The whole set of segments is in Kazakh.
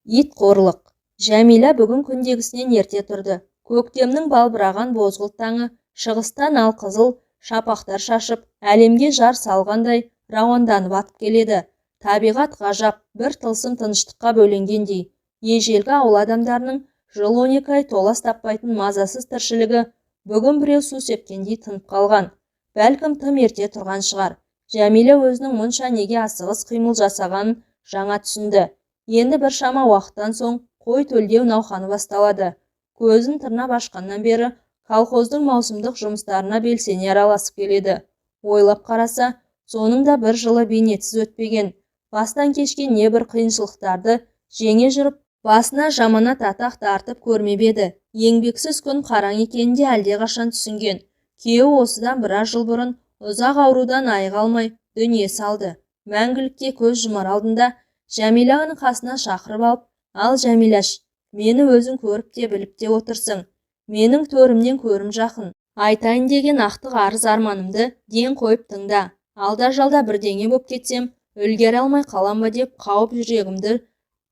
Ит қорлық. Жәмила бүгін күндегісінен ерте тұрды. Көктемнің балбыраған бозғылт таңы шығыстан алқызыл шапақтар шашып, әлемге жар салғандай рауанданып атып келеді. Табиғат ғажап бір тылсым тыныштыққа бөленгендей. Ежелгі ауыл адамдарының жыл 12 ай толас таппайтын мазасыз тіршілігі бүгін біреу су сепкендей тынып қалған. Бәлкім, тым ерте тұрған шығар. Жәмила өзінің мұнша неге асығыс қимыл жасағанын жаңа түсінді. Енді біршама уақыттан соң қой төлдеу науқаны басталады. Көзін тырнап ашқаннан бері колхоздың маусымдық жұмыстарына белсене араласып келеді. Ойлап қараса, соның да бір жылы бейнетсіз өтпеген. Бастан кешкен небір қиыншылықтарды жеңе жүріп, басына жаманат атақ тартып көрмеп еді. Еңбексіз күн қараң екенін де әлдеқашан түсінген. Күйеуі осыдан біраз жыл бұрын ұзақ аурудан айыға алмай дүние салды. Мәңгілікке көз жұмар алдында Жәмиланы қасына шақырып алып, «Ал, Жәмилаш, мені өзің көріп те біліп те отырсың. Менің төрімнен көрім жақын. Айтайын деген ақтық арыз арманымды ден қойып тыңда. Алда-жалда бірдеңе боп кетсем, үлгере алмай қалам ба деп қауіп жүрегімді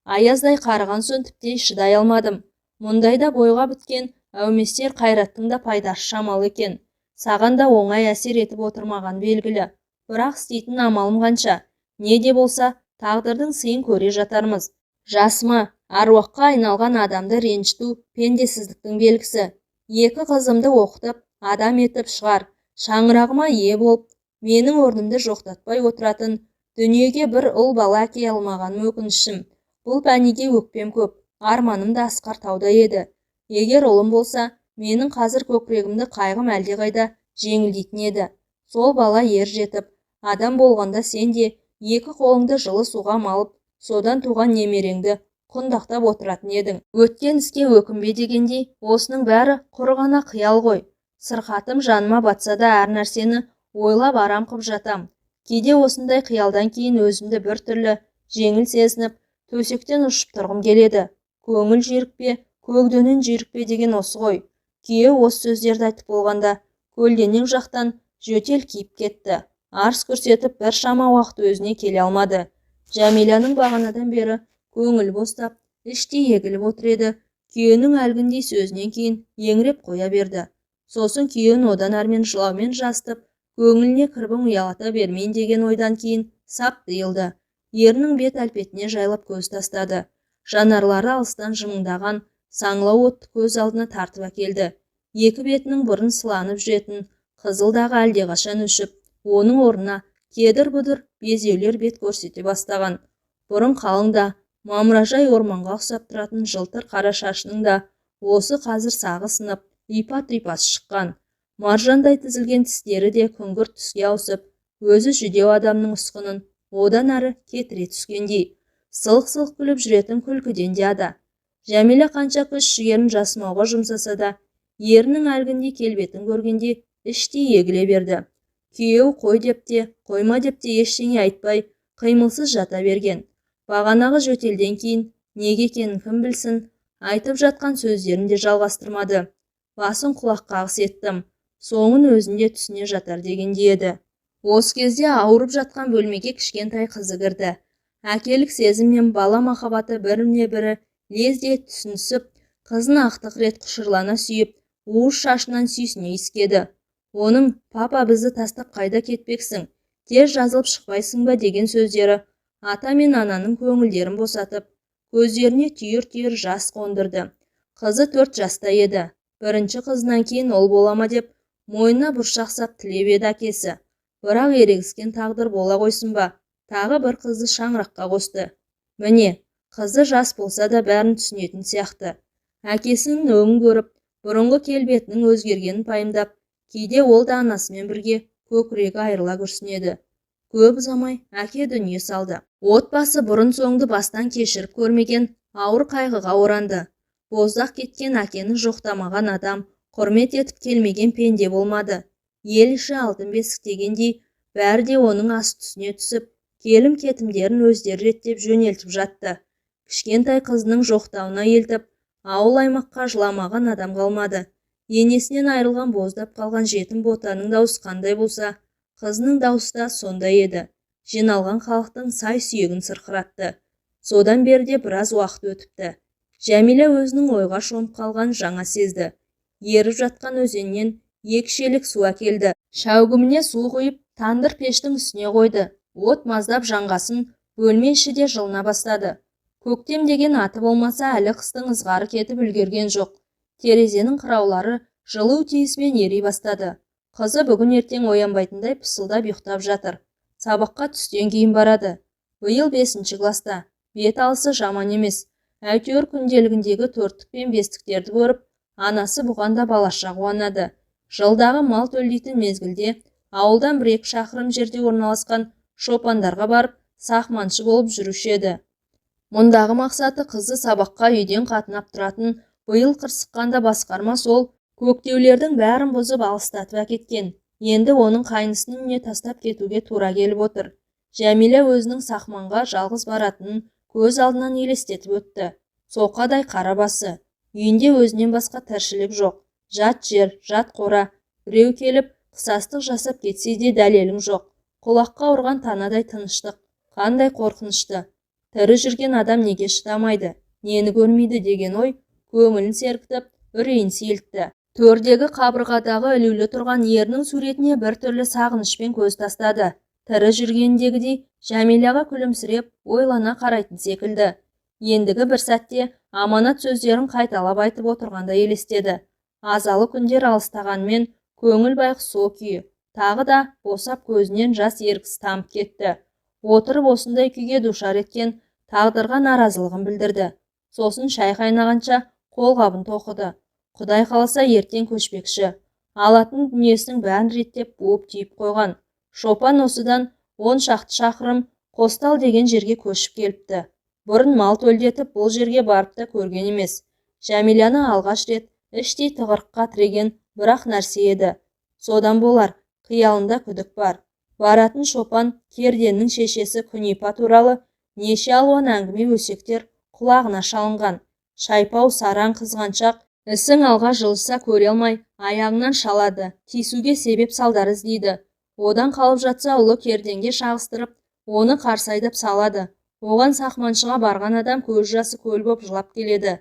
аяздай қарыған соң тіптен шыдай алмадым. Мұндайда бойға біткен әуместер қайраттың да пайдасы шамалы екен. Саған да оңай әсер етіп отырмаған белгілі. Бірақ істейтін амалым қанша? Не де болса, тағдырдың сыйын көре жатармыз. Жасыма, аруаққа айналған адамды ренжіту пендесіздіктің белгісі. Екі қызымды оқытып, адам етіп шығар, шаңырағыма ие болып, менің орнымды жоқтатпай отыратын дүниеге бір ұл бала әкеле алмағаным өкінішім. Бұл пәниге өкпем көп, арманым да асқар тауда еді. Егер ұлым болса, менің қазір көкірегімді қайғым әлдеқайда жеңілдейтін еді. Сол бала ер жетіп, адам болғанда сен де екі қолыңды жылы суға малып, содан туған немереңді құндақтап отыратын едің. Өткен іске өкінбе дегендей, осының бәрі құр ғана қиял ғой. Сырқатым жаныма батса да әр нәрсені ойлап арам қып жатам. Кейде осындай қиялдан кейін өзімді бір түрлі жеңіл сезініп, төсектен ұшып тұрғым келеді. Көңіл жүйрік пе, көгденен жүйрік пе деген осы ғой». Күйеуі осы сөздерді айтып болғанда, көлденең жақтан жөтел киіп кетті. Арс көрсетіп біршама уақыт өзіне келе алмады. Жәмиланың бағанадан бері көңіл бостап, іштей егіліп отыр еді. Күйеуінің әлгіндей сөзінен кейін еңіреп қоя берді. Сосын күйеуін одан әрмен жылаумен жасытып, көңіліне кірбің ұялата бермейін деген ойдан кейін сап тыйылды. Ерінің бет әлпетіне жайлап көз тастады. Жанарлары алыстан жымыңдаған саңылау отты көз алдына тартып әкелді. Екі бетінің бұрын сыланып жүретін қызыл дағы әлдеқашан өшіп, оның орнына кедір-бұдыр безеулер бет көрсете бастаған. Бұрын қалың да мамыражай орманға ұқсап тұратын жылтыр қара шашының да осы қазір сағы сынып, ұйпа-тұйпасы шыққан. Маржандай тізілген тістері де күңгірт түске ауысып, өзі жүдеу адамның ұсқынын одан әрі кетіре түскендей. Сылқ-сылқ күліп жүретін күлкіден де ада. Жәмила қанша күш жігерін жасымауға жұмсаса да, ерінің әлгіндей келбетін көргенде іштей егіле берді. Күйеуі қой деп те, қойма деп те ештеңе айтпай, қимылсыз жата берген. Бағанағы жөтелден кейін неге екенін кім білсін, айтып жатқан сөздерін де жалғастырмады. Басын құлақ қағыс еттім, соңын өзінде түсіне жатар дегендей еді. Осы кезде ауырып жатқан бөлмеге кішкентай қызы кірді. Әкелік сезім мен бала махаббаты біріне бірі лезде түсінісіп, қызын ақтық рет құшырлана сүйіп, уыз шашынан сүйсіне иіскеді. Оның «Папа, бізді тастап қайда кетпексің, тез жазылып шықпайсың ба» деген сөздері ата мен ананың көңілдерін босатып, көздеріне түйір-түйір жас қондырды. Қызы 4 жаста еді. Бірінші қызынан кейін ұл бола ма деп мойнына бұршақ сап тілеп еді әкесі. Бірақ ерегіскен тағдыр бола қойсын ба, тағы бір қызды шаңыраққа қосты. Міне, қызы жас болса да бәрін түсінетін сияқты. Әкесінің өңін көріп, бұрынғы келбетінің өзгергенін пайымдап, кейде ол да анасымен бірге көкірегі айырыла күрсінеді. Көп ұзамай әке дүние салды. Отбасы бұрын соңды бастан кешіріп көрмеген ауыр қайғыға оранды. Боздақ кеткен әкені жоқтамаған адам, құрмет етіп келмеген пенде болмады. Ел іші алтын бесік дегендей, бәрі де оның ас түсіне түсіп, келім-кетімдерін өздері реттеп жөнелтіп жатты. Кішкентай қызының жоқтауына елтіп, ауыл аймаққа жыламаған адам қалмады. Енесінен айырылған боздап қалған жетім ботаның даусы қандай болса, қызының даусы да сондай еді. Жиналған халықтың сай сүйегін сырқыратты. Содан бері де біраз уақыт өтіпті. Жәмила өзінің ойға шомып қалған жаңа сезді. Еріп жатқан өзеннен екі шелек су әкелді. Шәугіміне су құйып, тандыр пештің үстіне қойды. От маздап жанғасын бөлме іші де жылына бастады. Көктем деген аты болмаса әлі қыстың ызғары кетіп үлгерген жоқ. Терезенің қыраулары жылу тиісімен ери бастады. Қызы бүгін ертең оянбайтындай пысылдап ұйықтап жатыр. Сабаққа түстен кейін барады. Биыл 5 класта. Бет алысы жаман емес. Әйтеуір күнделігіндегі 4-тік пен 5-тіктерді көріп, анасы бұған да балаша қуанады. Жылдағы мал төлдейтін мезгілде ауылдан 1-2 шақырым жерде орналасқан шопандарға барып, сақманшы болып жүруші еді. Мұндағы мақсаты қызы сабаққа үйден қатынап тұратын, биыл қырсыққанда басқарма сол көктеулердің бәрін бұзып алыстатып әкеткен. Енді оның қайнысының үйіне тастап кетуге тура келіп отыр. Жәмила өзінің сақманға жалғыз баратынын көз алдынан елестетіп өтті. Соқадай қара басы. Үйінде өзінен басқа тіршілік жоқ. Жат жер, жат қора. Біреу келіп, қысастық жасап кетсе де дәлелің жоқ. Құлаққа ұрған танадай тыныштық. Қандай қорқынышты. Тірі жүрген адам неге шыдамайды, нені көрмейді деген ой көңілін сергітіп, үрейін сейілтті. Төрдегі қабырғадағы ілулі тұрған ерінің суретіне бір түрлі сағынышпен көз тастады. Тірі жүргендегідей Жәмилаға күлімсіреп, ойлана қарайтын секілді. Ендігі бір сәтте аманат сөздерін қайталап айтып отырғандай елестеді. Азалы күндер алыстағанмен көңіл байғұс сол күйі. Тағы да босап көзінен жас еріксіз тамып кетті. Отырып осындай күйге душар еткен тағдырға наразылығын білдірді. Сосын шай қайнағанша қолғабын тоқыды. Құдай қаласа ертең көшпекші. Алатын дүниесінің бәрін реттеп буып түйіп қойған. Шопан осыдан 10 шақты шақырым Қостал деген жерге көшіп келіпті. Бұрын мал төлдетіп бұл жерге барып та көрген емес. Жәмиланы алғаш рет іштей тығырыққа тіреген бірақ нәрсе еді. Содан болар, қиялында күдік бар. Баратын шопан Керденнің шешесі Күнипа туралы неше алуан әңгіме өсектер құлағына шалынған. Шайпау сараң қызғаншақ, ісің алға жылжыса көре алмай, аяғынан шалады, тиісуге себеп салдар іздейді. Одан қалып жатса ұлы Керденге шағыстырып, оны қарсы айдап салады. Оған сақманшыға барған адам көз жасы көл боп жылап келеді.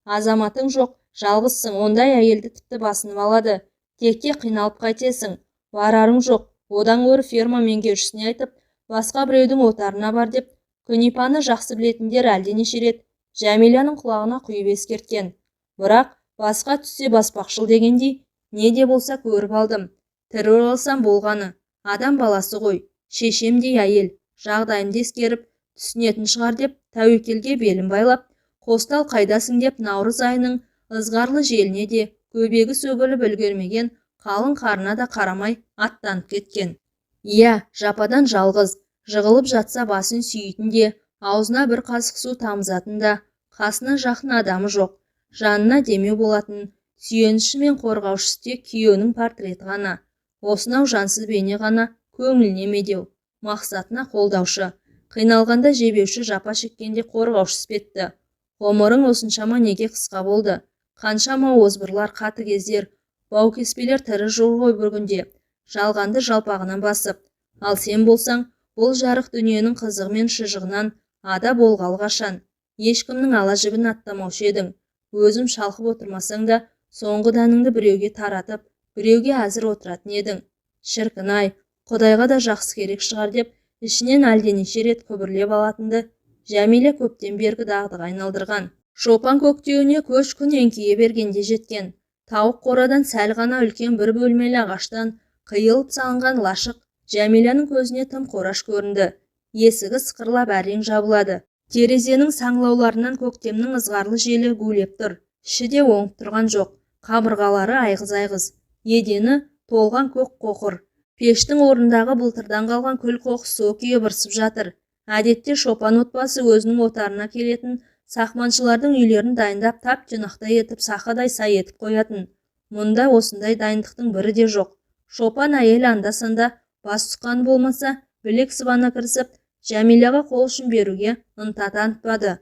Азаматың жоқ, жалғызсың, ондай әйелді тіпті басынып алады. Текке қиналып қайтесің, барарың жоқ. Одан гөрі ферма меңгерушісіне айтып, басқа біреудің отарына бар деп, Күнипаны жақсы білетіндер әлденеше рет Жәмиланың құлағына құйып ескерткен. Бірақ басқа түссе баспақшыл дегендей, не де болса көріп алдым. Тірі оралсам болғаны, адам баласы ғой, шешемдей әйел, жағдайымды ескеріп, түсінетін шығар деп тәуекелге белін байлап, Қостал қайдасың деп наурыз айының ызғарлы желіне де көбегі сөгіліп үлгермеген қалың қарына да қарамай аттанып кеткен. Иә, жападан жалғыз, жығылып жатса басын сүйейтін де, аузына бір қасық су тамызатын да, қасына жақын адамы жоқ, жанына демеу болатын, сүйеніші мен қорғаушысы тек күйеуінің портреті ғана. Осынау жансыз бейне ғана көңіліне медеу, мақсатына қолдаушы, қиналғанда жебеуші, жапа шеккенде қорғаушы іспетті. Ғұмырың осыншама неге қысқа болды? Қаншама озбырлар, қатыгездер, баукеспелер тірі жүр ғой бүгінде, жалғанды жалпағынан басып. Ал сен болсаң, бұл жарық дүниенің қызығы мен шыжығынан ада болғалы қашан? Ешкімнің ала жібін аттамаушы едің. Өзім шалқып отырмасаң да, соңғы дәніңді біреуге таратып, біреуге әзір отыратын едің. Шіркін-ай, Құдайға да жақсы керек шығар деп, ішінен әлденеше рет күбірлеп алатынды Жәмила көптен бергі дағдыға айналдырған. Шопан көктеуіне көш күн еңкейе бергенде жеткен. Тауық қорадан сәл ғана үлкен бір бөлмелі ағаштан қиылып салынған лашық Жәмиланың көзіне тым қораш көрінді. Есігі сықырлап әрең жабылады. Терезенің саңылауларынан көктемнің ызғарлы желі гулеп тұр. Іші де оңып тұрған жоқ. Қабырғалары айғыз-айғыз. Едені толған көк қоқыр. Пештің орнындағы былтырдан қалған күл қоқыс со күйі бырсып жатыр. Әдетте шопан отбасы өзінің отарына келетін сақманшылардың үйлерін дайындап тап тұйнақтай етіп сақадай сай етіп қоятын. Мұнда осындай дайындықтың бірі де жоқ. Шопан әйел анда-санда бас сұққан болмаса, білек сыбана кірісіп, Жәмилаға қол ұшын беруге ынта танытпады.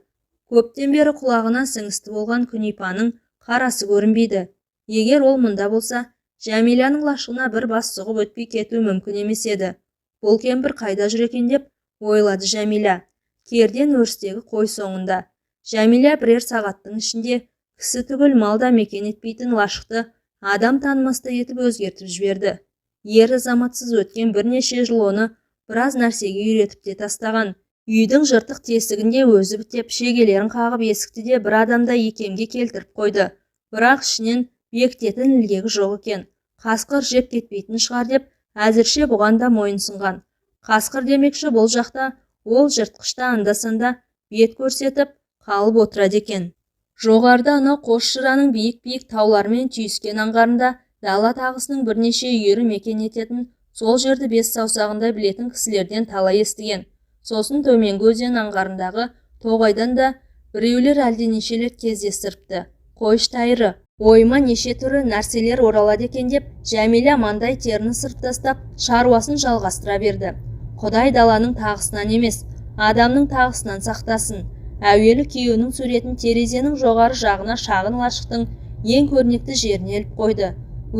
Көптен бері құлағына сіңісті болған Күнипаның қарасы көрінбейді. Егер ол мұнда болса, Жәмиланың лашығына бір бас сұғып өтпей кетуі мүмкін емес еді. Бұл кемпір қайда жүр екен деп ойлады Жәмила. Керден өрістегі қой соңында. Жәмила бірер сағаттың ішінде кісі түгіл мал да мекен етпейтін лашықты адам танымастай етіп өзгертіп жіберді. Ер азаматсыз өткен бірнеше жыл оны біраз нәрсеге үйретіп те тастаған. Үйдің жыртық тесігінде өзі бітеп, шегелерін қағып есікті де бір адамдай икемге келтіріп қойды. Бірақ ішінен бекітетін ілгегі жоқ екен. Қасқыр жеп кетпейтін шығар деп әзірше бұған да мойынсұнған. Қасқыр демекші, бұл жақта ол жыртқышта анда-санда бет көрсетіп қалып отырады екен. Жоғарыда анау қос жыраның биік-биік тауларымен түйіскен аңғарында дала тағысының бірнеше үйірі мекен ететін сол жерді бес саусағындай білетін кісілерден талай естіген. Сосын төменгі өзен аңғарындағы тоғайдан да біреулер әлденеше рет кездестіріпті. Қойшы тайыры, ойыма неше түрлі нәрселер оралады екен деп Жәмила маңдай терін ысырып тастап, шаруасын жалғастыра берді. Құдай даланың тағысынан емес, адамның тағысынан сақтасын. Әуелі күйеуінің суретін терезенің жоғары жағына шағын лашықтың ең көрнекті жеріне іліп қойды.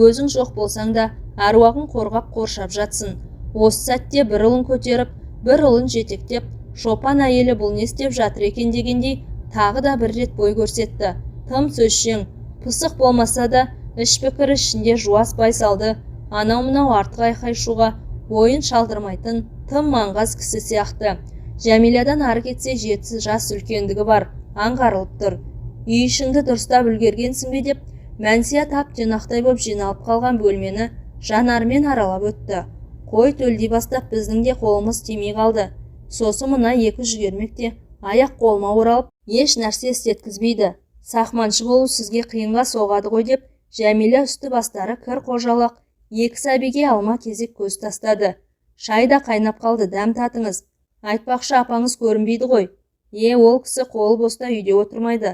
Өзің жоқ болсаң да, әруағың қорғап қоршап жатсын. Осы сәтте бір ұлын көтеріп, бір ұлын жетектеп, шопан әйелі бұл не істеп жатыр екен дегендей тағы да бір рет бой көрсетті. Тым сөзшең, пысық болмаса да, іш пікірі ішінде жуас байсалды, анау-мынау артық айқай-шуға бойын шалдырмайтын тым маңғаз кісі сияқты. Жәмиладан ары кетсе жеті жас үлкендігі бар, аңғарылып тұр. Үй ішіңді дұрыстап үлгергенсің бе деп Мәнсия тап тұйнақтай боп жиналып қалған бөлмені жанарымен аралап өтті. Қой төлдей бастап біздің де қолымыз тимей қалды. Сосын мына екі жүгермек те аяқ қолыма оралып, еш нәрсе істеткізбейді. Сақманшы болу сізге қиынға соғады ғой деп Жәмила үсті бастары кір қожалақ екі сәбиге алма кезек көз тастады. Шай да қайнап қалды, дәм татыңыз. Айтпақшы, апаңыз көрінбейді ғой. Е, ол кісі қолы боста үйде отырмайды.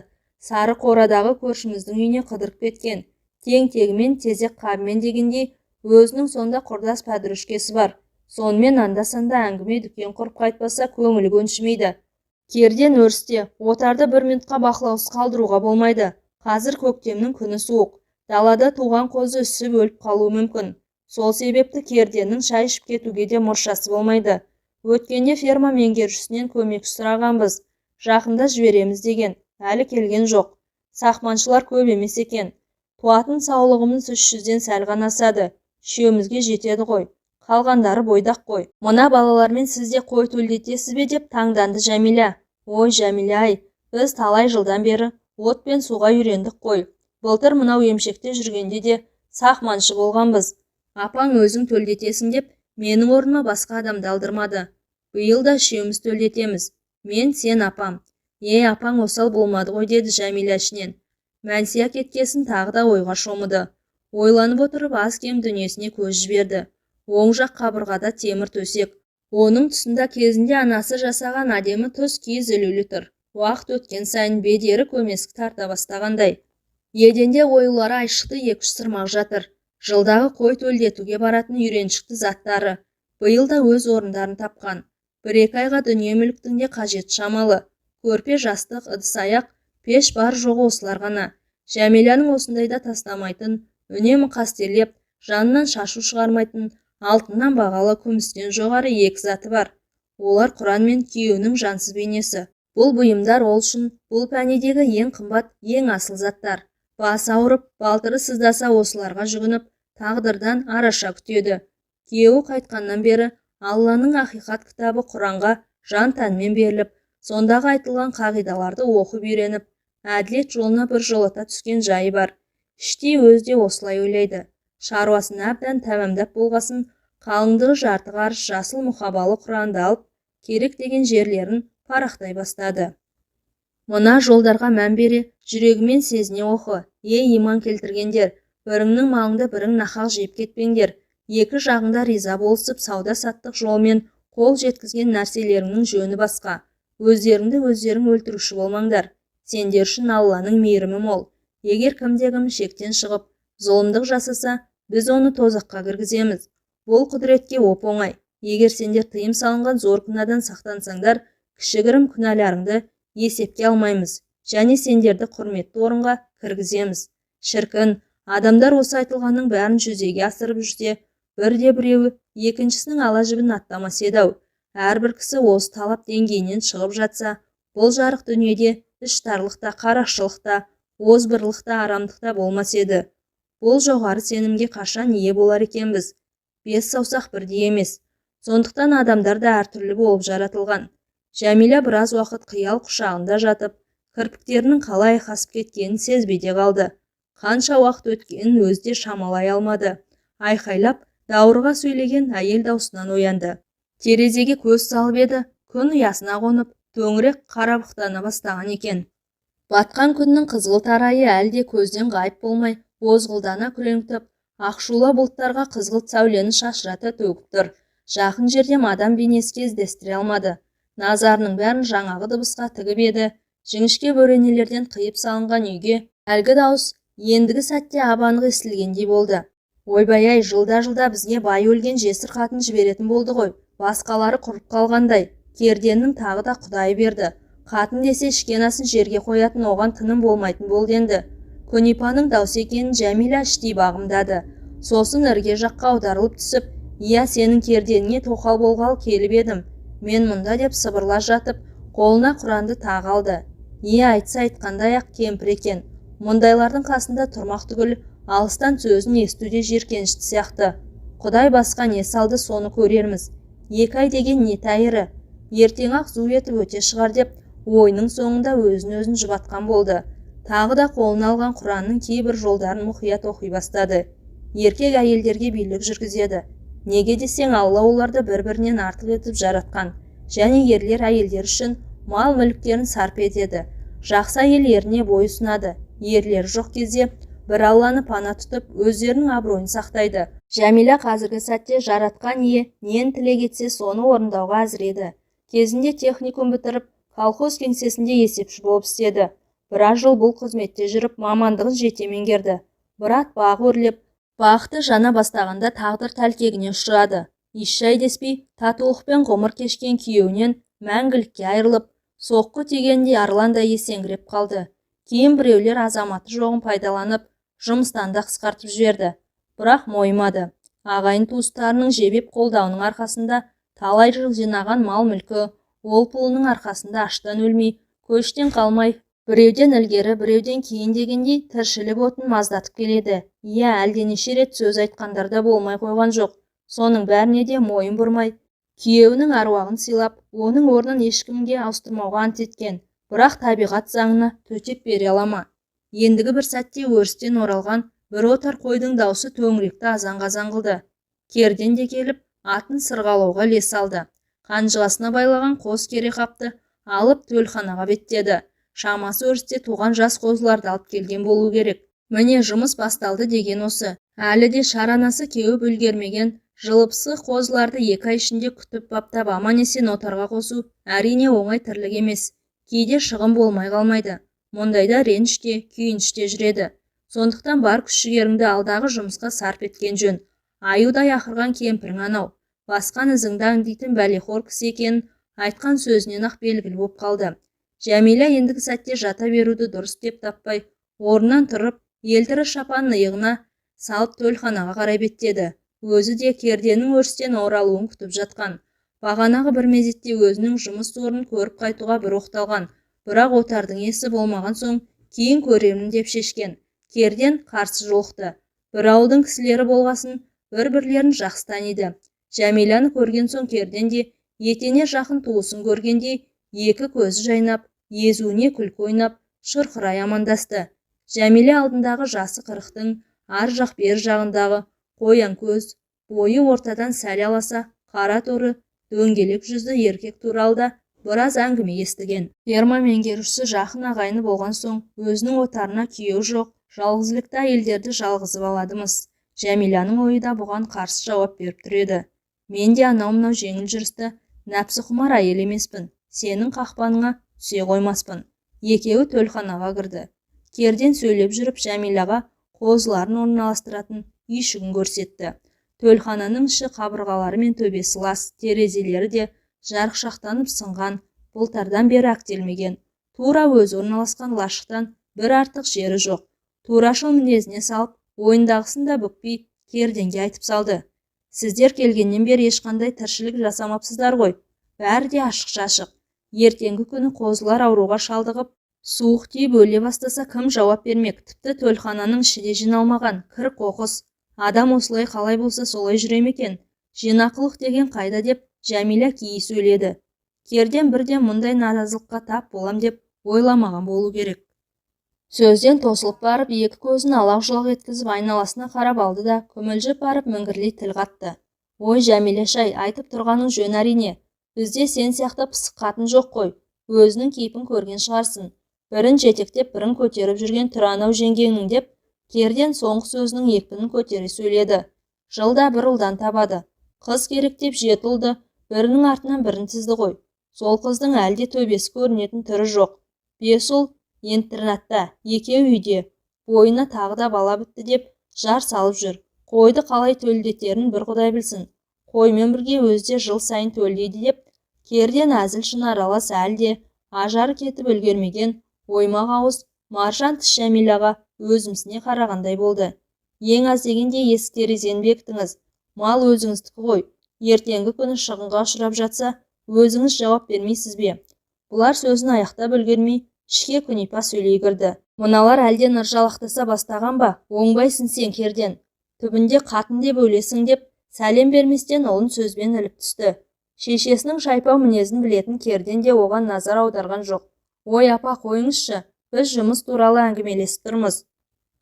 Сары қорадағы көршіміздің үйіне қыдырып кеткен. Тең-тегімен, тезек қабымен дегендей, өзінің сонда құрдас пәдірүшкесі бар. Сонымен анда-санда әңгіме дүкен құрып қайтпаса көңілі көншімейді. Керден өрісте отарды бір минутқа бақылаусыз қалдыруға болмайды. Қазір көктемнің күні суық. Далада туған қозы үсіп өліп қалуы мүмкін. Сол себепті керденнің шай ішіп кетуге де мұршасы болмайды. Өткенде ферма меңгерушісінен көмекші сұрағанбыз. Жақында жібереміз деген, әлі келген жоқ. Сақманшылар көп емес екен. Туатын саулығымыз 300-ден сәл ғана асады. Үшеумізге жетеді ғой. Қалғандары бойдақ қой. Мына балалармен сіз де қой төлдетесіз бе деп таңданды Жәмила. Ой, Жәмила-ай, біз талай жылдан бері от пен суға үйрендік қой. Былтыр мынау емшекте жүргенде де сақманшы болғанбыз. Апаң өзің төлдетесің деп менің орныма басқа адамды алдырмады. Биыл да үшеуміз төлдетеміз. Мен, сен, апам. Е, апаң осал болмады ғой деді Жәмила ішінен. Мәнсия кеткесін тағы да ойға шомыды. Ойланып отырып аз-кем дүниесіне көз жіберді. Оң жақ қабырғада темір төсек. Оның тұсында кезінде анасы жасаған әдемі тұз киіз ілулі тұр. Уақыт өткен сайын бедері көмескі тарта бастағандай. Еденде оюлары айшықты екі-үш сырмақ жатыр. Жылдағы қой төлдетуге баратын үйреншікті заттары биыл да өз орындарын тапқан. Бір-екі айға дүние мүліктің де қажеті шамалы. Көрпе, жастық, ыдыс-аяқ, пеш бар жоғы осылар ғана. Жәмиланың осындайда тастамайтын, үнемі қастерлеп, жанынан шашу шығармайтын, алтыннан бағалы, күмістен жоғары екі заты бар. Олар Құран мен күйеуінің жансыз бейнесі. Бұл бұйымдар ол үшін бұл пәнедегі ең қымбат, ең асыл заттар. Басы ауырып, балтыры сыздаса осыларға жүгініп, тағдырдан араша күтеді. Күйеуі қайтқаннан бері Алланың ақиқат кітабы Құранға жан тәнмен беріліп, сондағы айтылған қағидаларды оқып үйреніп, әділет жолына бір жолата түскен жайы бар. Іштей өзі де осылай ойлайды. Шаруасын әбден тәмамдап болғасын, қалыңдығы жарты қарыс жасыл мұқабалы Құранды алып, керек деген жерлерін парақтай бастады. Мына жолдарға мән бере, жүрегімен сезіне оқы. Ей, иман келтіргендер, біріңнің малыңды бірің нақақ жеп кетпеңдер. Екі жағыңда риза болысып, сауда-саттық жолмен қол жеткізген нәрселеріңнің жөні басқа. Өздеріңді өздерің өлтіруші болмаңдар. Сендер үшін Алланың мейірімі мол. Егер кімде-кім шектен шығып, зұлымдық жасаса, біз оны тозаққа кіргіземіз. Бұл құдіретке оп-оңай. Егер сендер тыйым салынған зор күнәдан сақтансаңдар, кішігірім күнәларыңды есепке алмаймыз және сендерді құрметті орынға кіргіземіз. Шіркін, адамдар осы айтылғанның бәрін жүзеге асырып жүрсе, бірде біреуі екіншісінің ала жібін аттамас еді-ау. Әрбір кісі осы талап деңгейінен шығып жатса, бұл жарық дүниеде іштарлық та, қарақшылық та, озбырлық та, арамдық та болмас еді. Бұл жоғары сенімге қашан ие болар екенбіз? Бес саусақ бірдей емес. Сондықтан адамдар да әртүрлі болып жаратылған. Жәмила біраз уақыт қиял құшағында жатып, кірпіктерінің қалай айқасып кеткенін сезбей де қалды. Қанша уақыт өткенін өзі де шамалай алмады. Айқайлап, даурыға сөйлеген әйел даусынан оянды. Терезеге көз салып еді, күн ұясына қонып, төңірек қарабықтана бастаған екен. Батқан күннің қызғылт арайы әлі де көзден ғайып болмай, бозғылдана күреңітіп, ақшулы бұлттарға қызғылт сәулені шашырата төгіп тұр. Жақын жерден адам бейнесі кездестіре алмады. Назарының бәрін жаңағы дыбысқа тігіп еді, жіңішке бөренелерден қиып салынған үйге әлгі дауыс ендігі сәтте ап-анық естілгендей болды. Ойбай-ай, жылда-жылда бізге бай өлген жесір қатын жіберетін болды ғой, басқалары құрып қалғандай. Керденнің тағы да құдайы берді. Қатын десе ішкен асын жерге қоятын оған тыным болмайтын болды енді. Көнипаның даусы екенін Жәмила іштей бағымдады. Сосын ірге жаққа аударылып түсіп, «Иә, сенің керденіңе тоқал болғалы келіп едім, мен мұнда» деп сыбырлап жатып, қолына Құранды тағы алды. Иә, айтса айтқандай-ақ кемпір екен. Мұндайлардың қасында тұрмақ түгіл, алыстан сөзін есту де жиіркенішті сияқты. Құдай басқа не салды, соны көрерміз. 2 ай деген не тәйірі? Ертең-ақ зу етіп өте шығар деп, ойының соңында өзін-өзін жұбатқан болды. Тағы да қолына алған Құранның кейбір жолдарын мұқият оқи бастады. Еркек әйелдерге билік жүргізеді. Неге десең, Алла оларды бір-бірінен артық етіп жаратқан. Және ерлер әйелдер үшін мал-мүліктерін сарп етеді. Жақсы әйел еріне бой ұсынады. Ерлері жоқ кезде бір Алланы пана тұтып, өздерінің абыройын сақтайды. Жәмила қазіргі сәтте жаратқан ие нені тілек етсе, соны орындауға әзір еді. Кезінде техникум бітіріп, колхоз кеңсесінде есепші болып істеді. Біраз жыл бұл қызметте жүріп, мамандығын жете меңгерді. Бірақ бағы өрлеп, бақты жана бастағанда тағдыр тәлкегіне ұшырады. Ешжай деспей, татулықпен ғұмыр кешкен күйеуінен мәңгілікке айырылып, соққы тигенде арландай есеңгіреп қалды. Кейін біреулер азаматы жоғын пайдаланып, жұмыстан да қысқартып жіберді. Бірақ мойымады. Ағайын туыстарының жебеп қолдауының арқасында талай жыл жинаған мал-мүлкі, ол пұлының арқасында аштан өлмей, көштен қалмай, біреуден ілгері, біреуден кейін дегендей тіршілік отын маздатып келеді. Иә, әлденеше рет сөз айтқандар да болмай қойған жоқ. Соның бәріне де мойын бұрмай, күйеуінің аруағын сыйлап, оның орнын ешкімге ауыстырмауға ант еткен. Бірақ табиғат заңына төтеп бере ала ма? Ендігі бір сәтте өрістен оралған бір отар қойдың даусы төңіректі азан-қазан қылды. Керден де келіп, атын сырғалауға іле салды. Қанжығасына байлаған қос кере қапты алып төлханаға беттеді. Шамасы өрісте туған жас қозыларды алып келген болу керек. Міне, жұмыс басталды деген осы. Әлі де шаранасы кеуіп үлгермеген жылыпсы қозыларды 2 ай ішінде күтіп баптап аман-есен отарға қосу әрине оңай тірлік емес. Кейде шығын болмай қалмайды. Мұндайда реніш те, күйініш те жүреді. Сондықтан бар күш-жігеріңді алдағы жұмысқа сарп еткен жөн. Аюдай ақырған кемпірің анау. Басқан ізіңді аңдитын бәлеқор кісі екенін айтқан сөзінен-ақ белгілі боп қалды. Жәмила ендігі сәтте жата беруді дұрыс деп таппай, орнынан тұрып, елтірі шапанын иығына салып төлханаға қарай беттеді. Өзі де керденің өрістен оралуын күтіп жатқан. Бағанағы бір мезетте өзінің жұмыс орнын көріп қайтуға бір оқталған, бірақ отардың есі болмаған соң кейін көремін деп шешкен. Керден қарсы жолықты. Бір ауылдың кісілері болғасын бір-бірлерін жақсы таниды. Жәмиланы көрген соң Керден де етене жақын туысын көргендей екі көзі жайнап, езуіне күлкі ойнап, шырқырай амандасты. Жәмила алдындағы жасы 40-тың ар жақ бер жағындағы қоян көз, бойы ортадан сәл аласа, қара торы, дөңгелек жүзді еркек туралы да біраз әңгіме естіген. Ферма меңгерушісі жақын ағайыны болған соң өзінің отарына күйеуі жоқ, жалғызілікті әйелдерді жалғызып аладымыз. Жәмиланың ойы да бұған қарсы жауап беріп тұр еді. Мен де анау-мынау жеңіл жүрісті нәпсіқұмар әйел емеспін, сенің қақпаныңа түсе қоймаспын. Екеуі төлханаға кірді. Керден сөйлеп жүріп Жәмилаға қозыларын орналастыратын үйшігін көрсетті. Төлхананың іші қабырғалары мен төбесі лас, терезелері де жарықшақтанып сынған, былтырдан бері әктелмеген. Тура өзі орналасқан лашықтан бір артық жері жоқ. Турашыл мінезіне салып, ойындағысын да бүкпей Керденге айтып салды. Сіздер келгеннен бері ешқандай тіршілік жасамапсыздар ғой. Бәрі де ашық-шашық. Ертеңгі күні қозылар ауруға шалдығып, суық тиіп өле бастаса кім жауап бермек? Тіпті төлхананың іші де жиналмаған, кір қоқыс. Адам осылай қалай болса солай жүре ме екен? Жинақылық деген қайда деп Жәмила кейи сөйледі. Керден бірден мұндай наразылыққа тап болам деп ойламаған болу керек. Сөзден тосылып барып, екі көзін алақ-жұлақ еткізіп айналасына қарап алды да, күмілжіп барып міңгірлей тіл қатты. Ой, Жәмила-шай, айтып тұрғаның жөн әрине. Бізде сен сияқты пысық қатын жоқ қой. Өзінің кейпін көрген шығарсың. Бірін жетектеп, бірін көтеріп жүрген түрі анау жеңгеңнің деп, Керден соңғы сөзінің екпінін көтере сөйледі. Жылда бір ұлдан табады. Қыз керек деп жеті ұлды бірінің артынан бірін тізді ғой. Сол қыздың әлі де төбесі көрінетін түрі жоқ. 5 ұл интернатта, екеуі үйде. Бойына тағы да бала бітті деп жар салып жүр. Қойды қалай төлдетерін бір құдай білсін. Қоймен бірге өзі де жыл сайын төлдейді деп, Керден әзіл шын аралас әлі де ажары кетіп үлгермеген оймақ ауыз маржан тіс Жәмилаға өзімсіне қарағандай болды. Ең аз дегенде есік терезені бекітіңіз. Мал өзіңіздікі ғой. Ертеңгі күні шығынға ұшырап жатса, өзіңіз жауап бермейсіз бе? Бұлар сөзін аяқтап үлгермей, ішке Күнипа сөйлей кірді. Мыналар әлден ыржалақтаса бастаған ба? Оңбайсың сен, Керден. Түбінде қатын деп өлесің деп, сәлем берместен ұлын сөзбен іліп түсті. Шешесінің шайпау мінезін білетін Керден де оған назар аударған жоқ. Ой, апа, қойыңызшы, біз жұмыс туралы әңгімелесіп тұрмыз.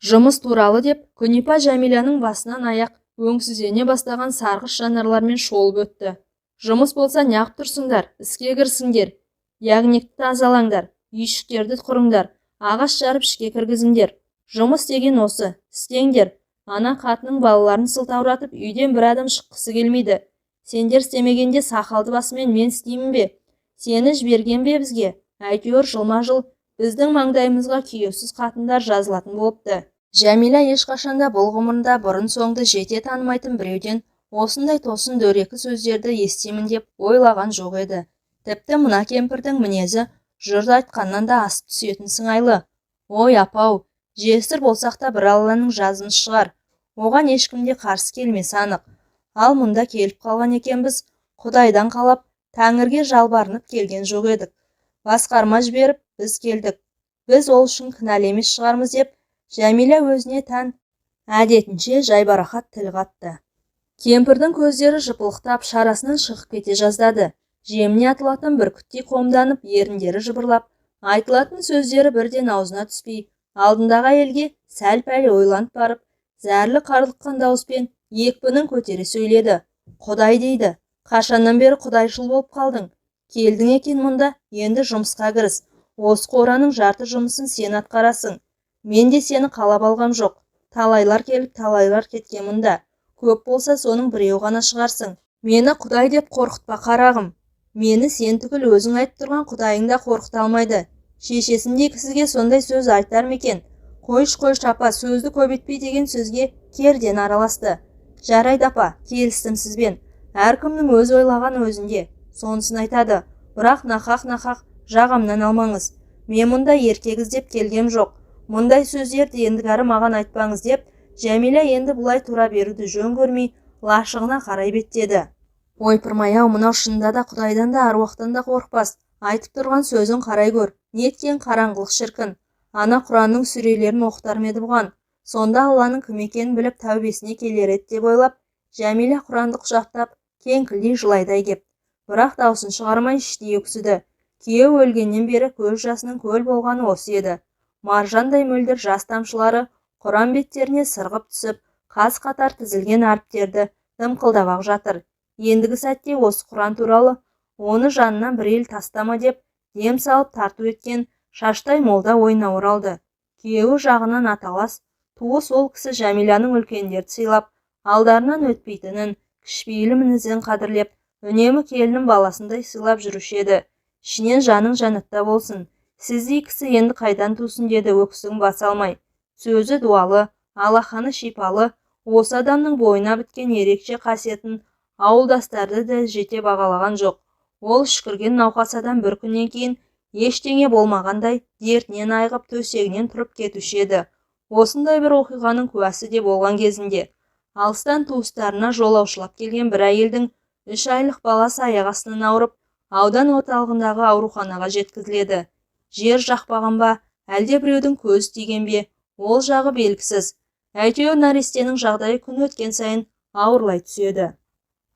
Жұмыс туралы деп, Күнипа Жәмиланың басынан аяқ өңсіздене бастаған сарғыш жанарлармен шолып өтті. Жұмыс болса неғып тұрсыңдар, іске кірісіңдер, ягнекті тазалаңдар, үйшіктерді құрыңдар, ағаш жарып ішке кіргізіңдер. Жұмыс деген осы, істеңдер. Ана қатының балаларын сылтауратып үйден бір адам шыққысы келмейді. Сендер істемегенде сақалды басымен мен істеймін бе? Сені жіберген бе бізге? Әйтеуір жылма-жыл біздің маңдайымызға күйеусіз қатындар жазылатын болыпты. Жәмила ешқашанда бұл ғұмырында бұрын-соңды жете танымайтын біреуден осындай тосын дөрекі сөздерді естимін деп ойлаған жоқ еді. Тіпті мына кемпірдің мінезі жұрт айтқаннан да асып түсетін сыңайлы. Ой, апау, жесір болсақ та бір Алланың жазымыз шығар. Оған ешкім де қарсы келмесі анық. Ал мұнда келіп қалған екенбіз, Құдайдан қалап, тәңірге жалбарынып келген жоқ едік. Басқарма жіберіп, біз келдік. Біз ол үшін кінәлі емес шығармыз деп, Жәмила өзіне тән әдетінше жайбарақат тіл қатты. Кемпірдің көздері жыпылықтап, шарасынан шығып кете жаздады. Жеміне атылатын бүркіттей қомданып, еріндері жыбырлап, айтылатын сөздері бірден аузына түспей, алдындағы әйелге сәл-пәл ойланып барып, зәрлі қарлыққан дауыспен екпінін көтере сөйледі. Құдай дейді, қашаннан бері құдайшыл болып қалдың? Келдің екен мұнда, енді жұмысқа кіріс. Осы қораның жарты жұмысын сен атқарасың. Мен де сені қалап алғам жоқ. Талайлар келіп, талайлар кеткен мұнда. Көп болса соның біреуі ғана шығарсың. Мені Құдай деп қорқытпа қарағым. Мені сен түгіл өзің айтып тұрған Құдайың да қорқыта алмайды. Шешесіндей кісіге сондай сөз айтар ма екен? Қойш, қойш апа, сөзді көбейтпей деген сөзге Керден араласты. Жарайды апа, келістім сізбен. Әркімнің өз ойлаған өзінде, сонысын айтады. Бірақ нақақ-нақақ жағамнан алмаңыз. Мен мұнда еркек іздеп келгем жоқ. Мұндай сөздерді ендігәрі маған айтпаңыз деп, Жәмила енді бұлай тұра беруді жөн көрмей, лашығына қарай беттеді. Ойпырмай-ау, мынау шынында да Құдайдан да аруақтан да қорықпас. Айтып тұрған сөзін қарай көр, неткен қараңғылық шіркін. Ана Құранның сүрелерін оқытар ма еді бұған? Сонда Алланың кім екенін біліп тәубесіне келер еді деп ойлап, Жәмила Құранды құшақтап, кеңкілдей жылайдай кеп. Бірақ даусын шығармай іштей өксіді. Күйеуі өлгеннен бері көз жасының көл болғаны осы еді. Маржандай мөлдір жас тамшылары Құран беттеріне сырғып түсіп, қаз қатар тізілген әріптерді дымқылдап-ақ жатыр. Ендігі сәтте осы Құран туралы оны жанынан бір ел тастама деп дем салып тарту еткен шаштай молда ойына оралды. Күйеуі жағынан аталас, туыс ол кісі Жәмиланың үлкендерді сыйлап, алдарынан өтпейтінін, кішіпейіл мінезін қадірлеп, үнемі келінін баласындай сыйлап жүруші еді. Ішінен жаның жәннатта болсын, сіздей кісі енді қайдан тусын деді өксігін баса алмай. Сөзі дуалы, алақаны шипалы, осы адамның бойына біткен ерекше қасиетін ауылдастарды да жете бағалаған жоқ. Ол үшкірген науқас адам бір күннен кейін ештеңе болмағандай дертінен айығып төсегінен тұрып кетуші еді. Осындай бір оқиғаның куәсі де болған кезінде алыстан туыстарына жолаушылап келген бір әйелдің 3 айлық баласы аяқ астынан ауырып, Аудан орталығындағы ауруханаға жеткізіледі. Жер жақпаған ба, әлде біреудің көзі тиген бе, ол жағы белгісіз. Әйтеуір нәрестенің жағдайы күн өткен сайын ауырлай түседі.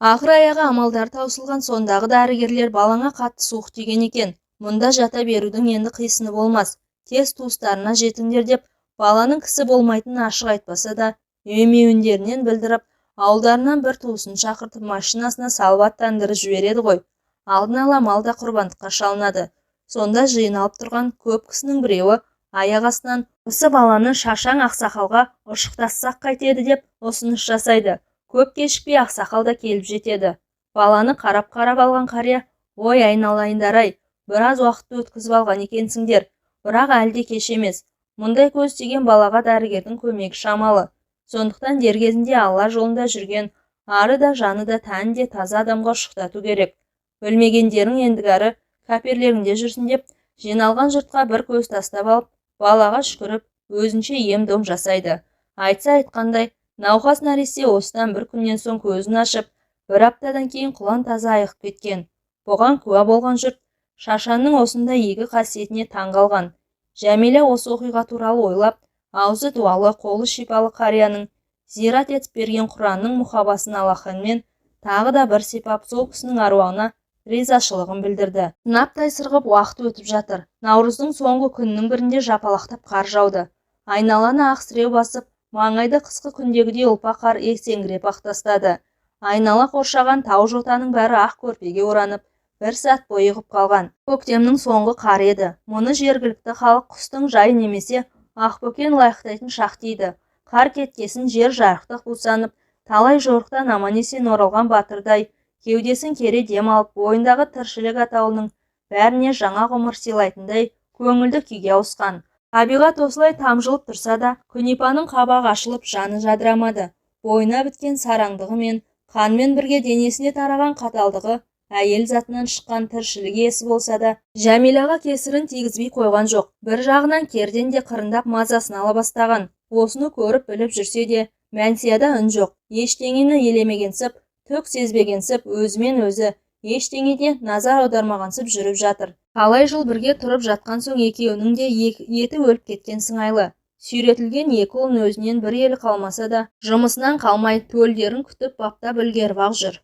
Ақыр аяғы амалдары таусылған сондағы дәрігерлер балаңа қатты суық тиген екен, мұнда жата берудің енді қисыны болмас, тез туыстарына жетіңдер деп баланың кісі болмайтынын ашық айтпаса да, емеуіндерінен білдіріп, ауылдарынан бір туысын шақыртып машинасына салып аттандырып жібереді ғой. Алдын ала мал да құрбандыққа шалынады. Сонда жиналып тұрған көп кісінің біреуі аяқ астынан осы баланы шашаң ақсақалға ұшықтассақ қайтеді деп ұсыныс жасайды. Көп кешікпей ақсақал да келіп жетеді. Баланы қарап-қарап алған қария, ой айналайындар-ай, біраз уақытты өткізіп алған екенсіңдер, бірақ әлі де кеш емес. Мұндай көз тиген балаға дәрігердің көмегі шамалы. Сондықтан дер кезінде Алла жолында жүрген, ары да жаны да тәні де таза адамға ұшықтату керек. Білмегендерің ендігәрі кәперлеріңде жүрсін деп, жиналған жұртқа бір көз тастап алып, балаға шүкіріп, өзінше ем-дом жасайды. Айтса айтқандай, науқас нәресте осыдан бір күннен соң көзін ашып, бір аптадан кейін құлан таза айығып кеткен. Бұған куә болған жұрт шашанның осындай игі қасиетіне таң қалған. Жәмила осы оқиға туралы ойлап, аузы дуалы, қолы шипалы қарияның зират етіп берген Құранның мұқабасын алақанмен тағы да бір сипап, сол кісінің аруағына ризашылығын білдірді. Сынаптай сырғып уақыт өтіп жатыр. Наурыздың соңғы күнінің бірінде жапалақтап қар жауды. Айналаны ақ сіреу басып, маңайды қысқы күндегідей ұлпа қар есеңгіреп ақ тастады. Айнала қоршаған тау жотаның бәрі ақ көрпеге оранып, бір сәт бойығып қалған. Көктемнің соңғы қары еді. Мұны жергілікті халық құстың жайы немесе ақбөкен лайықтайтын шақ дейді. Қар кеткесін жер жарықтық бусанып, талай жорықтан аман-есен оралған батырдай кеудесін кере дем алып, бойындағы тіршілік атаулының бәріне жаңа ғұмыр сыйлайтындай көңілді күйге ауысқан. Табиғат осылай тамжылып тұрса да, Күнипаның қабағы ашылып, жаны жадырамады. Бойына біткен сараңдығы мен қанмен бірге денесіне тараған қаталдығы әйел затынан шыққан тіршілік иесі болса да, Жәмилаға кесірін тигізбей қойған жоқ. Бір жағынан керден де қырындап мазасын ала бастаған. Осыны көріп біліп жүрсе де, Мәнсияда үн жоқ. Ештеңені елемегенсіп, түк сезбегенсіп, өзімен өзі ештеңеде назар аудармағансып жүріп жатыр. Талай жыл бірге тұрып жатқан соң екеуінің де еті өліп кеткен сыңайлы. Сүйретілген екі ұлын өзінен бір елі қалмаса да, жұмысынан қалмай төлдерін күтіп баптап үлгеріп-ақ жүр.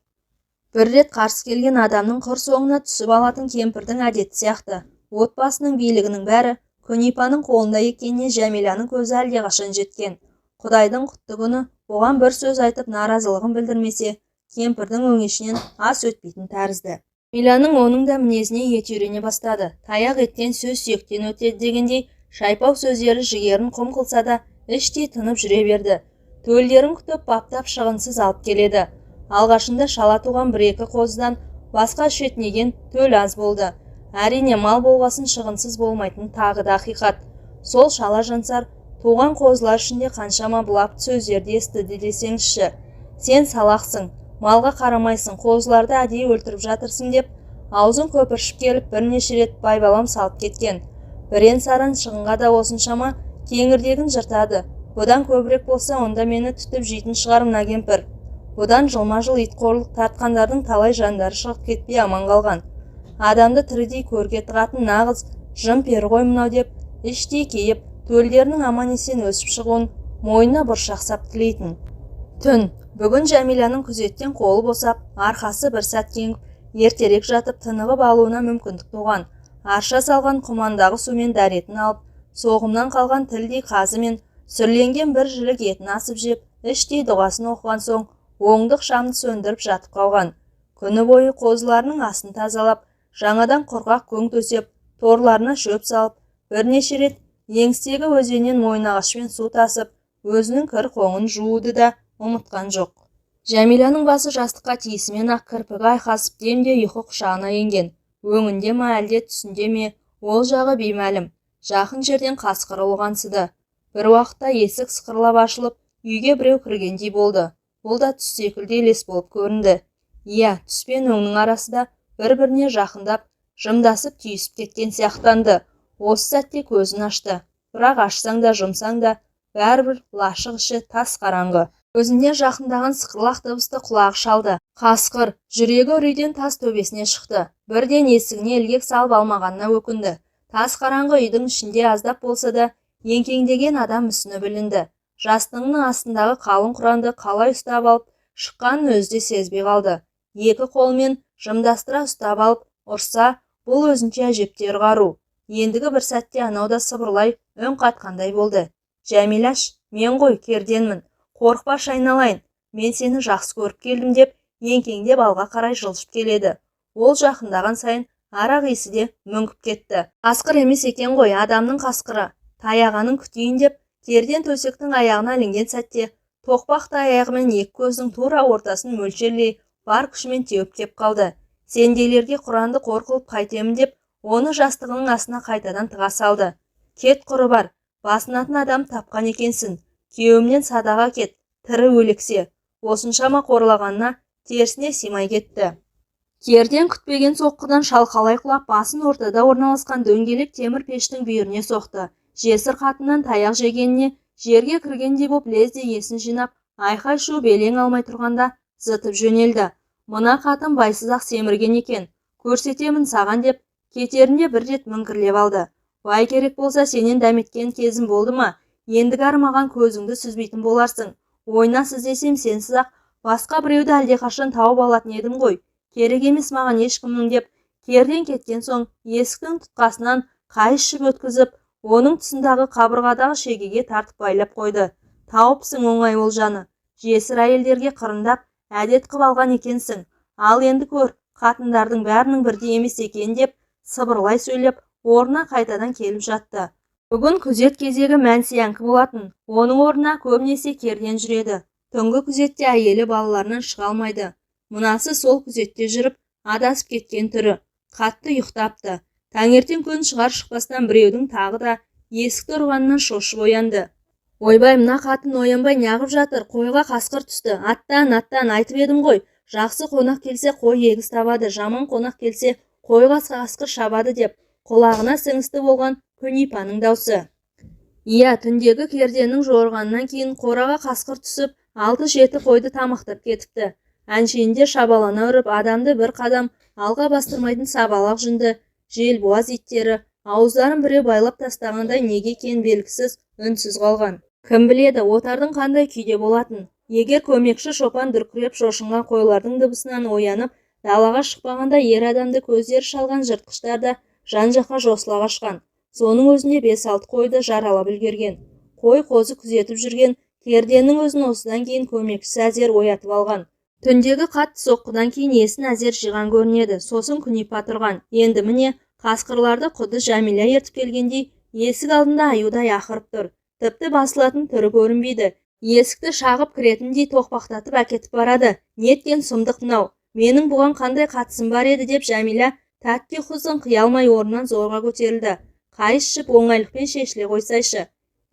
Бір рет қарсы келген адамның құр соңына түсіп алатын кемпірдің әдеті сияқты. Отбасының билігінің бәрі Күнипаның қолында екеніне Жәмиланың көзі әлдеқашан жеткен. Құдайдың құтты күні оған бір сөз айтып наразылығын білдірмесе, кемпірдің өңешінен ас өтпейтін тәрізді. Жәмиланың оның да мінезіне еті үйрене бастады. Таяқ еттен сөз сүйектен өтеді дегендей, шайпау сөздері жігерін құм қылса да, іштей тынып жүре берді. Төлдерін күтіп баптап шығынсыз алып келеді. Алғашында шала туған бір-екі қозыдан басқа шетінеген төл аз болды. Әрине, мал болғасын шығынсыз болмайтын тағы да ақиқат. Сол шала жансар туған қозылар ішінде қаншама былапыт сөздерді естіді десеңізші. Сен салақсың, малға қарамайсың, қозыларды әдейі өлтіріп жатырсың деп аузын көпіршіп келіп бірнеше рет байбалам салып кеткен. Бірен-саран шығынға да осыншама кеңірдегін жыртады. Бұдан көбірек болса, онда мені түтіп жейтін шығар мына кемпір. Бұдан жылма-жыл итқорлық тартқандардың талай жандары шығып кетпей аман қалған. Адамды тірідей көрге тығатын нағыз жын-пері ғой мынау деп іштей кейіп, төлдерінің аман-есен өсіп шығуын мойнына бұршақ сап тілейтін. Түн. Бүгін Жәмиланың күзеттен қолы босап, арқасы бір сәт кеңіп, ертерек жатып тынығып алуына мүмкіндік туған. Арша салған құмандағы сумен дәретін алып, соғымнан қалған тілдей қазы мен сүрленген бір жілік етін асып жеп, іштей дұғасын оқыған соң оңдық шамды сөндіріп жатып қалған. Күні бойы қозыларының астын тазалап, жаңадан құрғақ көң төсеп, торларына шөп салып, бірнеше рет еңістегі өзеннен мойынағашпен су тасып, өзінің кір қоңын жууды да ұмытқан жоқ. Жәмиланың басы жастыққа тиісімен ақ кірпігі айқасып демде ұйқы құшағына енген. Өңінде ме әлде түсінде ме, ол жағы беймәлім. Жақын жерден қасқыр ұлығансыды. Бір уақытта есік сықырлап ашылып, үйге біреу кіргендей болды. Бұл да түс секілді елес болып көрінді. Иә, түс пен өңнің арасы да бір-біріне жақындап, жымдасып түйісіп кеткен сияқтанды. Осы сәтте көзін ашты. Бірақ ашсаң да жұмсаң да бәрібір лашық іші тас қараңғы. Өзіне жақындаған сықырлақ дыбысты құлағы шалды. Қасқыр! Жүрегі үрейден тас төбесіне шықты. Бірден есігіне ілгек салып алмағанына өкінді. Тас қараңғы үйдің ішінде аздап болса да еңкеңдеген адам мүсіні білінді. Жастығының астындағы қалың құранды қалай ұстап алып шыққанын өзі де сезбей қалды. Екі қолымен жымдастыра ұстап алып, ұрса, бұл өзінше әжептәуір қару. Ендігі бір сәтте анау да сыбырлай үн қатқандай болды. Жәмилаш, мен ғой, Керденмін. Қорықпашы айналайын, мен сені жақсы көріп келдім деп еңкеңдеп алға қарай жылжып келеді. Ол жақындаған сайын арақ иісі де мүңкіп кетті. Қасқыр емес екен ғой, адамның қасқыры. Таяғанын күтейін деп Керден төсектің аяғына ілінген сәтте тоқпақтай аяғымен екі көзінің тура ортасын мөлшерлей бар күшімен теуіп кеп қалды. Сендейлерге құранды қор қылып қайтемін деп оны жастығының астына қайтадан тыға салды. Кет құры бар, басынатын адам тапқан екенсің. Күйеуімнен садаға кет, тірі өлексе. Осыншама қорлағанына терісіне сыймай кетті. Керден күтпеген соққыдан шалқалай құлап, басын ортада орналасқан дөңгелек темір пештің бүйіріне соқты. Жесір қатыннан таяқ жегеніне жерге кіргендей боп лезде есін жинап, айқай-шу белең алмай тұрғанда зытып жөнелді. Мына қатын байсыз-ақ семірген екен, көрсетемін саған деп кетерінде бір рет міңгірлеп алды. Бай керек болса сенен дәметкен кезім болды ма? Ендігәрі маған көзіңді сүзбейтін боларсың. Ойнас іздесем сенсіз-ақ басқа біреуді әлдеқашан тауып алатын едім ғой. Керек емес маған ешкімнің деп Керден кеткен соң есіктің тұтқасынан қайыс жіп өткізіп, оның тұсындағы қабырғадағы шегеге тартып байлап қойды. Тауыпсың оңай олжаны. Жесір әйелдерге қырындап әдет қып алған екенсің. Ал енді көр, қатындардың бәрінің бірдей емес екен деп сыбырлай сөйлеп, орнына қайтадан келіп жатты. Бүгін күзет кезегі Мәнсиянікі болатын. Оның орнына көбінесе Керден жүреді. Түнгі күзетте әйелі балаларынан шыға алмайды. Мынасы сол күзетте жүріп, адасып кеткен түрі. Қатты ұйықтапты. Таңертең күн шығар шықпастан біреудің тағы да есікті ұрғанынан шошып оянды. Ойбай, мына қатын оянбай неғып жатыр, қойға қасқыр түсті. Аттан, аттан, айтып едім ғой. Жақсы қонақ келсе қой егіз табады, жаман қонақ келсе қойға қасқыр шабады деп құлағына сіңісті болған Күнипаның даусы. Иә, түндегі Керденнің жорығаннан кейін қораға қасқыр түсіп, 6-7 қойды тамақтап кетіпті. Әншейінде шабалана үріп, адамды бір қадам алға бастырмайтын сабалақ жүнді желбуаз иттері ауыздарын біреу байлап тастағандай неге екені белгісіз үнсіз қалған. Кім біледі, отардың қандай күйде болатын. Егер көмекші шопан дүркіреп шошынған қойлардың дыбысынан оянып, далаға шықпағанда ер адамды көздері шалған жыртқыштар да жан-жаққа жосыла қашқан. Соның өзінде 5-6 қойды жаралап үлгерген. Қой қозы күзетіп жүрген Керденнің өзін осыдан кейін көмекшісі әзер оятып алған. Түндегі қатты соққыдан кейін есін әзер жиған көрінеді. Сосын Күнипа тұрған. Енді міне қасқырларды құдды Жәмила ертіп келгендей есік алдында аюдай ақырып тұр. Тіпті басылатын түрі көрінбейді. Есікті шағып кіретіндей тоқпақтатып әкетіп барады. Неткен сұмдық мынау? Менің бұған қандай қатысым бар еді деп Жәмила тәтті ұйқысын қия алмай орнынан зорға көтерілді. Қайыс жіп оңайлықпен шешіле қойсайшы.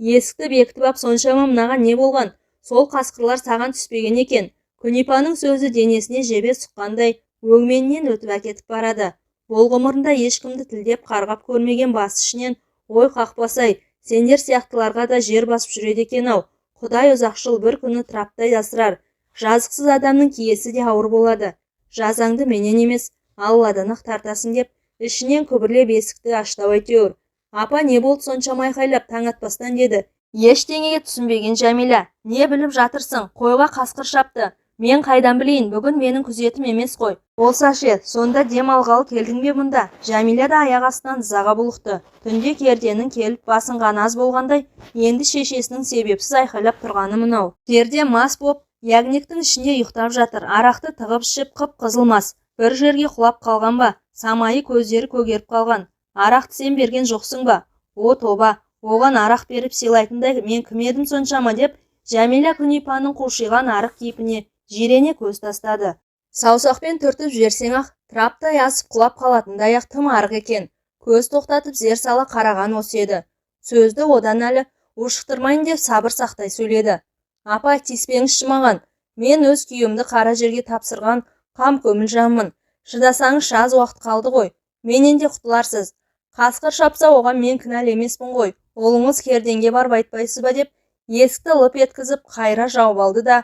Есікті бекітіп ап соншама мынаған не болған? Сол қасқырлар саған түспеген екен. Күнипаның сөзі денесіне жебе сұққандай өңменінен өтіп әкетіп барады. Бұл ғұмырында ешкімді тілдеп қарғап көрмеген бас ішінен ой қақпасай, сендер сияқтыларға да жер басып жүреді екен-ау. Құдай ұзақшыл бір күні траптай асырар. Жазықсыз адамның киесі де ауыр болады. Жазаңды менен емес, Алладан-ақ тартасың деп ішінен күбірлеп есікті аштау әйтеуір. Апа, не болды соншама айқайлап таң атпастан деді. Ештеңеге түсінбеген Жәмила, не біліп жатырсың, қойға қасқыр шапты. Мен қайдан білейін, бүгін менің күзетім емес қой. Болса ше, сонда дем алғалы келдің бе мұнда? Жәмила да аяқ астынан ызаға булықты. Түнде Керденнің келіп басынғаны аз болғандай, енді шешесінің себепсіз айқайлап тұрғаны мынау. Керден мас боп, ягнектің ішінде ұйықтап жатыр. Арақты тығып ішіп, қып-қызыл мас. Бір жерге құлап қалған ба, самайы көздері көгеріп қалған. Арақты сен берген жоқсың ба? О, тоба, оған арақ беріп сыйлайтындай мен кім едім соншама деп Жәмила Күнипаның қушиған арық кейпіне жирене көз тастады. Саусақпен түртіп жіберсең-ақ, траптай асып құлап қалатындай-ақ тым арық екен. Көз тоқтатып зер сала қараған осы еді. Сөзді одан әлі ушықтырмайын деп сабыр сақтай сөйледі. Апа, тиіспеңізші маған. Мен өз күйеуімді қара жерге тапсырған қам көңіл жанмын. Шыдасаңызшы, аз уақыт қалды ғой. Менен де құтыларсыз. Қасқыр шапса оған мен кінәлі емеспін ғой. Ұлыңыз Керденге барып айтпайсыз ба деп есікті лып еткізіп қайра жауып алды да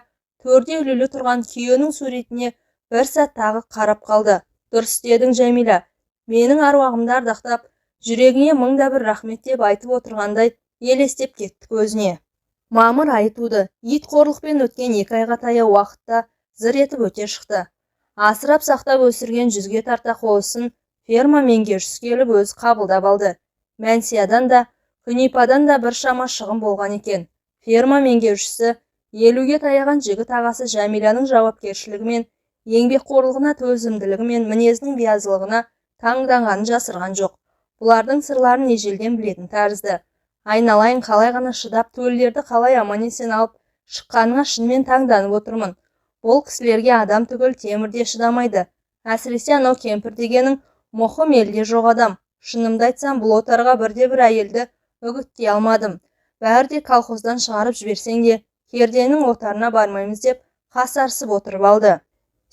Төрде ілулі тұрған күйеуінің суретіне бір сәт тағы қарап қалды. Дұрыс істедің, Жәмила. Менің аруағымды ардақтап, жүрегіңе мың да бір рахмет деп айтып отырғандай елестеп кетті көзіне. Мамыр айы туды. Ит қорлықпен өткен 2 айға таяу уақытта зыр етіп өте шықты. Асырап сақтап өсірген 100-ге тарта қозысын ферма меңгерушісі келіп өзі қабылдап алды. Мәнсиядан да, Күнипадан да біршама шығын болған екен. Ферма меңгерушісі 50-ге таяған жігіт ағасы Жәмиланың жауапкершілігімен, еңбекқорлығына, төзімділігі мен мінезінің биязылығына таңданғанын жасырған жоқ. Бұлардың сырларын ежелден білетін тәрізді. Айналайын, қалай ғана шыдап, төлдерді қалай аман-есен алып шыққаныңа шынымен таңданып отырмын. Бұл кісілерге адам түгіл темір де шыдамайды. Әсіресе анау кемпір дегенің мұқым елде жоқ адам. Шынымды айтсам, бұл отарға бірде-бір әйелді үгіттей алмадым. Бәрі де колхоздан шығарып жіберсең де, керденің отарына бармаймыз деп қасарысып отырып алды.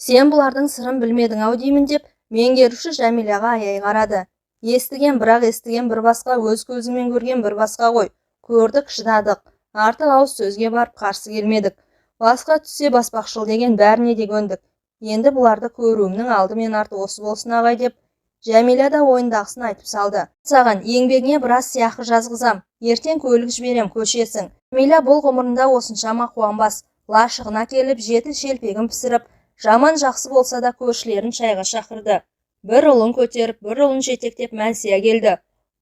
Сен бұлардың сырын білмедің ау деймін деп меңгеруші Жәмилаға аяй қарады. Естіген бірақ естіген бір басқа, өз көзіңмен көрген бір басқа ғой. Көрдік, шыдадық. Артық ауыз сөзге барып қарсы келмедік. Басқа түссе баспақшыл деген бәріне де көндік. Енді бұларды көруімнің алды мен арты осы болсын ағай деп Жәмила да ойындағысын айтып салды. Саған еңбегіңе біраз сыйақы жазғызам, ертең көлік жіберем, көшесің. Жәмила бұл ғұмырында осыншама қуанбас, лашығына келіп 7 шелпегін пісіріп, жаман жақсы болса да көршілерін шайға шақырды. Бір ұлын көтеріп, бір ұлын жетектеп Мәнсия келді.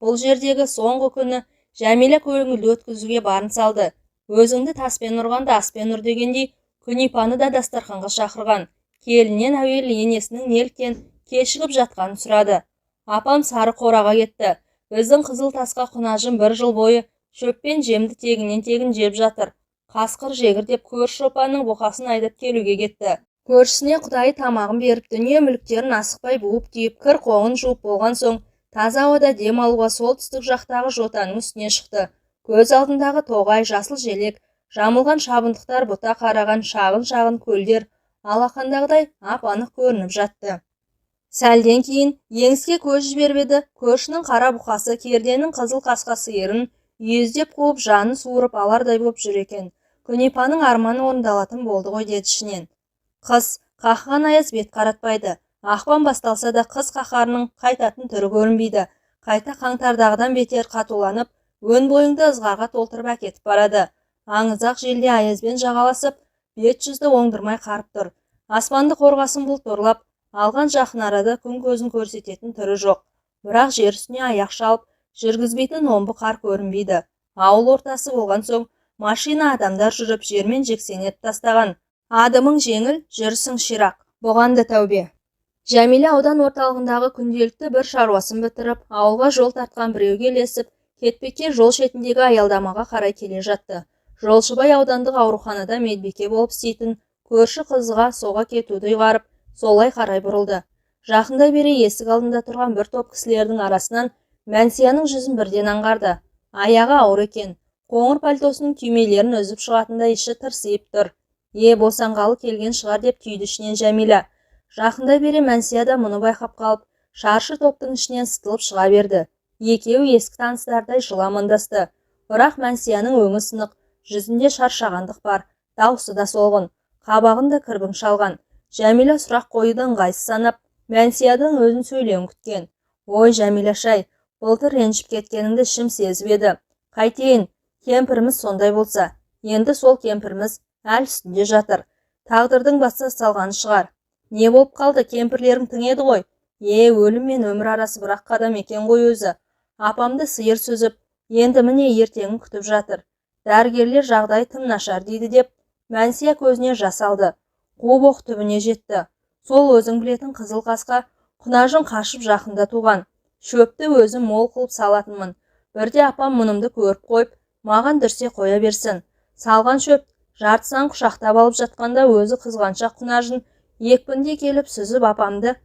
Бұл жердегі соңғы күні Жәмила көңілді өткізуге барын салды. Өзіңді таспен ұрғанда аспен ұр дегендей Күнипаны да дастарханға шақырған. Келіннен әуелі енесінің неліктен кешігіп жатқанын сұрады. Апам сары қораға кетті. Біздің қызыл тасқа құнажын бір жыл бойы шөппен жемді тегіннен тегін жеп жатыр. Қасқыр жегір деп көрші шопанның бұқасын айдап келуге кетті. Көршісіне құдайы тамағын беріп, дүние мүліктерін асықпай буып түйіп, кір қоңын жуып болған соң, таза ауада дем алуға солтүстік жақтағы жотаның үстіне шықты. Көз алдындағы тоғай, жасыл желек, жамылған шабындықтар, бұта қараған шағын-шағын көлдер алақандағыдай ап-анық көрініп жатты. Сәлден кейін еңіске көз жіберіп еді, көршінің қара бұқасы керденің қызыл қасқа сиырын үйездеп қуып, жанын суырып алардай боп жүр екен. Күнипаның арманы орындалатын болды ғой деді ішінен. Қыс, қаққан аяз бет қаратпайды. Ақпан басталса да қыс қаһарының қайтатын түрі көрінбейді. Қайта қаңтардағыдан бетер қатуланып, өн бойыңды ызғарға толтырып әкетіп барады. Аңызақ желде аязбен жағаласып, бет жүзді оңдырмай қарып тұр. Аспанды қорғасын бұлт торлап, алған жақын арада күн көзін көрсететін түрі жоқ. Бірақ жер үстіне аяқ шалып, жүргізбейтін омбы қар көрінбейді. Ауыл ортасы болған соң, машина адамдар жүріп жермен жексен етіп тастаған. Адымың жеңіл, жүрісің ширақ. Бұған да тәубе. Жәмила аудан орталығындағы күнделікті бір шаруасын бітіріп, ауылға жол тартқан біреуге ілесіп, кетпекке жол шетіндегі аялдамаға қарай келе жатты. Жолшыбай аудандық ауруханада медбике болып істейтін көрші қызға соға кетуді ұйғарып, солай қарай бұрылды. Жақындай бере есік алдында тұрған бір топ кісілердің арасынан Мәнсияның жүзін бірден аңғарды. Аяғы ауыр екен. Қоңыр пальтосының түймелерін үзіп шығатындай іші тырсиып тұр. Е, босанғалы келген шығар деп түйді ішінен Жәмила. Жақындай бере Мәнсия да мұны байқап қалып, шаршы топтың ішінен сытылып шыға берді. Екеуі ескі таныстардай жылы амандасты. Бірақ Мәнсияның өңі сынық, жүзінде шаршағандық бар, даусы да солғын, қабағын да кірбің шалған. Жәмила сұрақ қоюды ыңғайсыз санап, Мәнсияның өзін сөйлеуін күткен. Ой, Жәмила шай, былтыр ренжіп кеткеніңді ішім сезіп еді. Қайтейін, кемпіріміз сондай болса, енді сол кемпіріміз әл үстінде жатыр. Тағдырдың баса салғаны шығар. Не болып қалды, кемпірлерің тың еді ғой. Е, өлім мен өмір арасы бір-ақ қадам екен ғой өзі. Апамды сиыр сүзіп, енді міне ертеңін күтіп жатыр. Дәрігерлер жағдай тым нашар дейді деп, Мәнсия көзіне жас алды. Қу боқ түбіне жетті. Сол өзің білетін қызыл қасқа құнажын қашып жақында туған. Шөпті өзім мол қылып салатынмын. Бірде апам мұнымды көріп қойып, маған дүрсе қоя берсін. Салған шөп жартысынан құшақтап алып жатқанда өзі қызғаншақ құнажын екпінде келіп сүзіп апамды